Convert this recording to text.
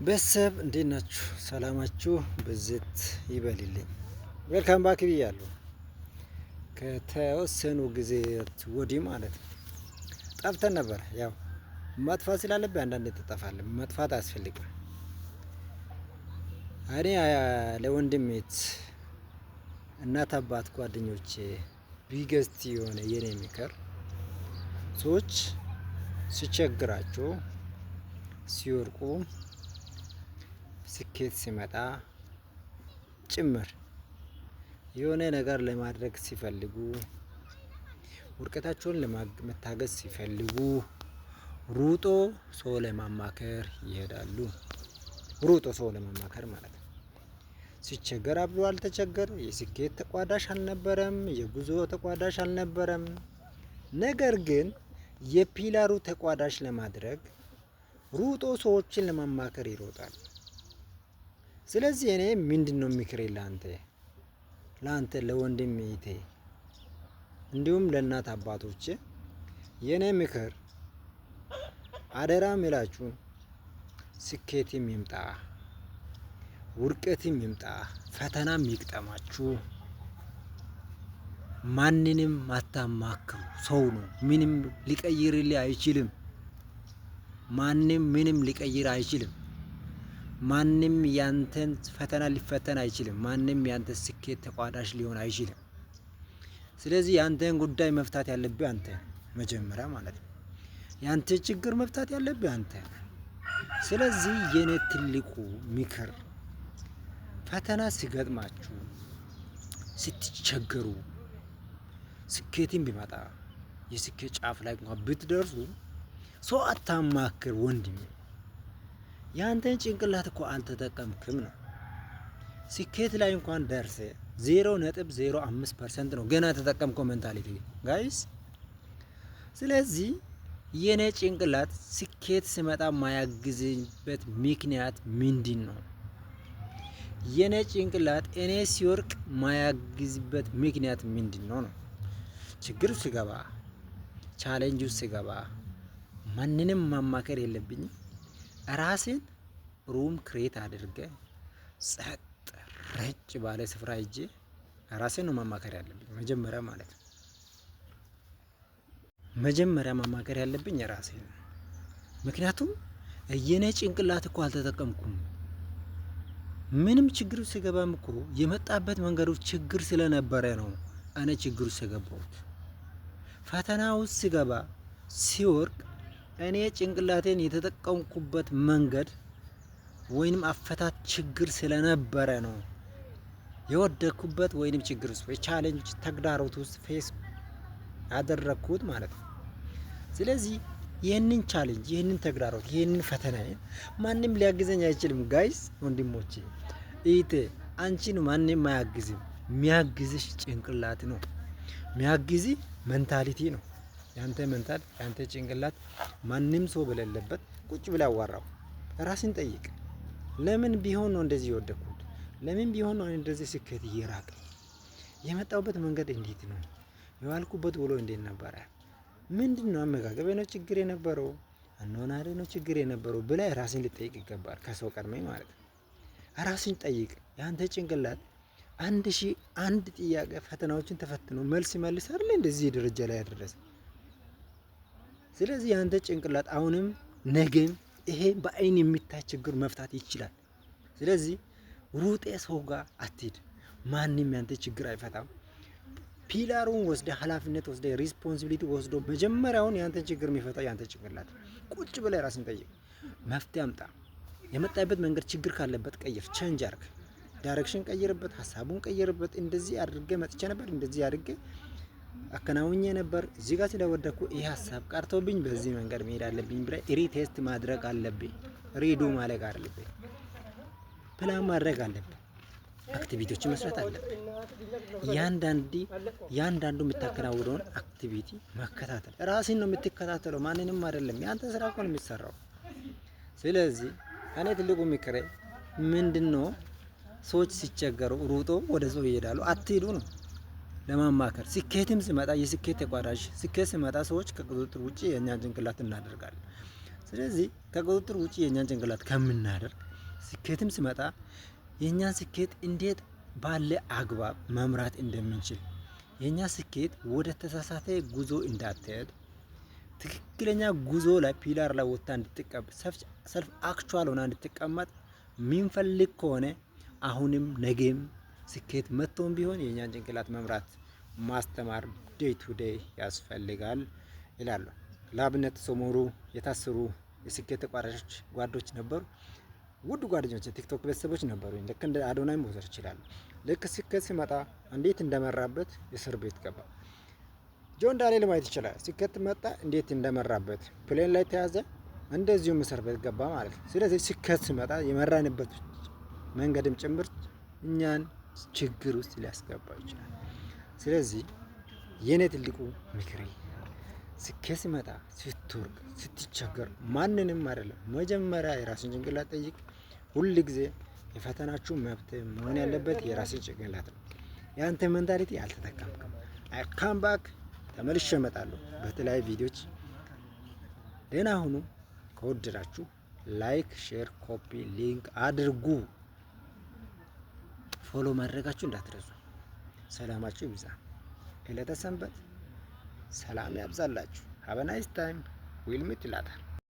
ቤተሰብ እንዴት ናችሁ? ሰላማችሁ ብዝት ይበልልኝ። Welcome back ብያለሁ። ከተወሰኑ ጊዜያት ወዲህ ማለት ነው ጠፍተን ነበር። ያው መጥፋት ስላለብህ አንዳንዴ ትጠፋለህ። መጥፋት አያስፈልግም። እኔ ለወንድሜት እናት አባት ጓደኞቼ biggest የሆነ የኔ ምክር፣ ሰዎች ሲቸግራቸው፣ ሲወድቁ፣ ስኬት ሲመጣ ጭምር የሆነ ነገር ለማድረግ ሲፈልጉ፣ ውድቀታቸውን ለመታገስ ሲፈልጉ ሩጦ ሰው ለማማከር ይሄዳሉ። ሩጦ ሰው ለማማከር ማለት ነው። ሲቸገር አብሮ አልተቸገር፣ የስኬት ተቋዳሽ አልነበረም፣ የጉዞ ተቋዳሽ አልነበረም። ነገር ግን የ pillar ኡ ተቋዳሽ ለማድረግ ሩጦ ሰዎችን ለማማከር ይሮጣል። ስለዚህ እኔ ምንድን ነው ምክሬ ለአንተ ለወንድሜ እህቴ፣ እንዲሁም ለእናት አባቶቼ የእኔ ምክር፣ አደራ ምላችሁ፣ ስኬትም ይምጣ ውድቀትም ይምጣ ፈተናም ይግጠማችሁ፣ ማንንም አታማክሩ። ሰው ነው፣ ምንም ሊቀይርልህ አይችልም። ማንም ምንም ሊቀይር አይችልም። ማንም ያንተን ፈተና ሊፈተን አይችልም። ማንም ያንተን ስኬት ተቋዳሽ ሊሆን አይችልም። ስለዚህ ያንተን ጉዳይ መፍታት ያለብህ አንተ መጀመሪያ ማለት ነው። ያንተ ችግር መፍታት ያለብህ አንተ። ስለዚህ የኔ ትልቁ ምክር፣ ፈተና ሲገጥማችሁ፣ ስትቸገሩ፣ ስኬትን ቢመጣ፣ የስኬት ጫፍ ላይ እንኳን ብትደርሱ ሰው አታማክር ወንድሜ። ያንተን ጭንቅላት እኮ አልተጠቀምክም ነው። ስኬት ላይ እንኳን ደርሰ 0.05% ነው ገና ተጠቀምከው mentality, guys። ስለዚህ የኔ ጭንቅላት ስኬት ስመጣ ማያግዝበት ምክንያት ምንድን ነው? የኔ ጭንቅላት እኔ ሲወድቅ ማያግዝበት ምክንያት ምንድን ነው ነው? ችግር ስገባ፣ challenge ስገባ ማንንም ማማከር የለብኝም። ራሴን room create አድርጌ ጸጥ ረጭ ባለ ስፍራ ሄጄ ራሴን ነው ማማከር ያለብኝ መጀመሪያ ማለት ነው። መጀመሪያ ማማከር ያለብኝ ራሴ ነው። ምክንያቱም የኔ ጭንቅላት እኮ አልተጠቀምኩም። ምንም ችግር ስገባም እኮ የመጣበት መንገዱ ችግር ስለነበረ ነው እኔ ችግር ውስጥ የገባሁት። ፈተና ውስጥ ስገባ፣ ስወድቅ እኔ ጭንቅላቴን የተጠቀምኩበት መንገድ ወይንም አፈታት ችግር ስለነበረ ነው የወደቅኩበት ወይንም ችግር ውስጥ ወይ challenge ተግዳሮት ውስጥ face ያደረግኩት ማለት ነው። ስለዚህ ይህንን challenge፣ ይህንን ተግዳሮት፣ ይህንን ፈተና ማንም ሊያግዘኝ አይችልም። Guys፣ ወንድሞቼ፣ እህቴ፣ አንቺን ማንም አያግዝም። የሚያግዝሽ ጭንቅላት ነው። የሚያግዝ mentality ነው። ያንተ mental፣ ያንተ ጭንቅላት ማንም ሰው በሌለበት ቁጭ ብለህ አዋራው። ራስን ጠይቅ። ለምን ቢሆን ነው እንደዚህ የወደቅኩት? ለምን ቢሆን ነው እንደዚህ ስኬት እየራቀኝ የመጣሁበት? መንገድ እንዴት ነው? የዋልኩበት ውሎ እንዴት ነበረ? ምንድን ነው? አመጋገቤ ነው ችግር የነበረው? አኗኗሬ ነው ችግር የነበረው ብለህ ራስን ልጠይቅ ይገባል። ከሰው ቀድመህ ማለት ነው። ራስን ጠይቅ። የአንተ ጭንቅላት 1001 ጥያቄ ፈተናዎችን ተፈትኖ መልስ መልስ አይደል እንደዚህ ደረጃ ላይ ያደረሰ? ስለዚህ የአንተ ጭንቅላት አሁንም ነገም ይሄ በአይን የሚታይ ችግር መፍታት ይችላል። ስለዚህ ሩጤ ሰው ጋር አትሂድ። ማንም ያንተ ችግር አይፈታም። Pillar ኡን ወስደ፣ ኃላፊነት ወስደ፣ responsibility ወስዶ መጀመሪያውን ያንተን ችግር የሚፈታው ያንተ ጭንቅላት። ቁጭ ብለህ ራስን ጠይቅ፣ መፍትሄ አምጣ። የመጣበት መንገድ ችግር ካለበት ቀይር፣ change አርግ፣ direction ቀይርበት፣ ሀሳቡን ቀይርበት። እንደዚህ አድርጌ መጥቼ ነበር፣ እንደዚህ አድርጌ አከናውኜ ነበር። እዚህ ጋር ስለወደኩ ይህ ሀሳብ ቀርቶብኝ በዚህ መንገድ መሄድ አለብኝ ብለህ retest ማድረግ አለብኝ። Redo ማድረግ አለብኝ። ፕላን ማድረግ አለብኝ። Activity ዎችን መስራት አለብን። ያንዳንዱ የምታከናውነውን activity መከታተል፣ ራስን ነው የምትከታተለው፣ ማንንም አይደለም። ያንተ ስራ እኮ ነው የሚሰራው። ስለዚህ እኔ ትልቁ ምክሬ ምንድን ነው? ሰዎች ሲቸገሩ ሩጦ ወደ ሰው ይሄዳሉ። አትሂዱ ነው ለማማከር። ስኬትም ሲመጣ የስኬት ተቋዳሽ፣ ስኬት ሲመጣ ሰዎች ከቁጥጥር ውጭ የእኛን ጭንቅላት እናደርጋለን። ስለዚህ ከቁጥጥር ውጪ የእኛን ጭንቅላት ከምናደርግ፣ ስኬትም ሲመጣ የእኛን ስኬት እንዴት ባለ አግባብ መምራት እንደምንችል፣ የእኛ ስኬት ወደ ተሳሳተ ጉዞ እንዳትሄድ፣ ትክክለኛ ጉዞ ላይ pillar ላይ ወጥታ እንድትቀመጥ፣ self actual ሆና እንድትቀመጥ የሚንፈልግ ከሆነ፣ አሁንም ነገም ስኬት መጥቶም ቢሆን የእኛን ጭንቅላት መምራት፣ ማስተማር day to day ያስፈልጋል ይላሉ። ለአብነት ሰሞኑ የታሰሩ የስኬት ተቋራጮች ጓዶች ነበሩ። ውድ ጓደኞች፣ የቲክቶክ ቤተሰቦች ነበሩ። ልክ እንደ አዶናይ መውሰድ ይችላሉ። ልክ ስኬት ሲመጣ እንዴት እንደመራበት እስር ቤት ገባ። ጆን ዳንኤል ማየት ይችላል። ስኬት መጣ፣ እንዴት እንደመራበት plane ላይ ተያዘ፣ እንደዚሁም እስር ቤት ገባ ማለት ነው። ስለዚህ ስኬት ሲመጣ የመራንበት መንገድም ጭምር እኛን ችግር ውስጥ ሊያስገባ ይችላል። ስለዚህ የኔ ትልቁ ምክሬ ስኬት ሲመጣ፣ ስትወርቅ፣ ስትቸገር ማንንም አይደለም፣ መጀመሪያ የራስን ጭንቅላት ጠይቅ። ሁል ጊዜ የፈተናችሁ መብት መሆን ያለበት የራስን ጭንቅላት ነው። የአንተ mentality አልተጠቀምክም። I come back፣ ተመልሼ እመጣለሁ በተለያዩ ቪዲዮዎች። ደህና ሁኑ። ከወደዳችሁ like፣ share፣ copy link አድርጉ። Follow ማድረጋችሁ እንዳትረሱ። ሰላማችሁ ይብዛ። ዕለተ ሰንበት ሰላም ያብዛላችሁ። Have nice time, we'll meet later.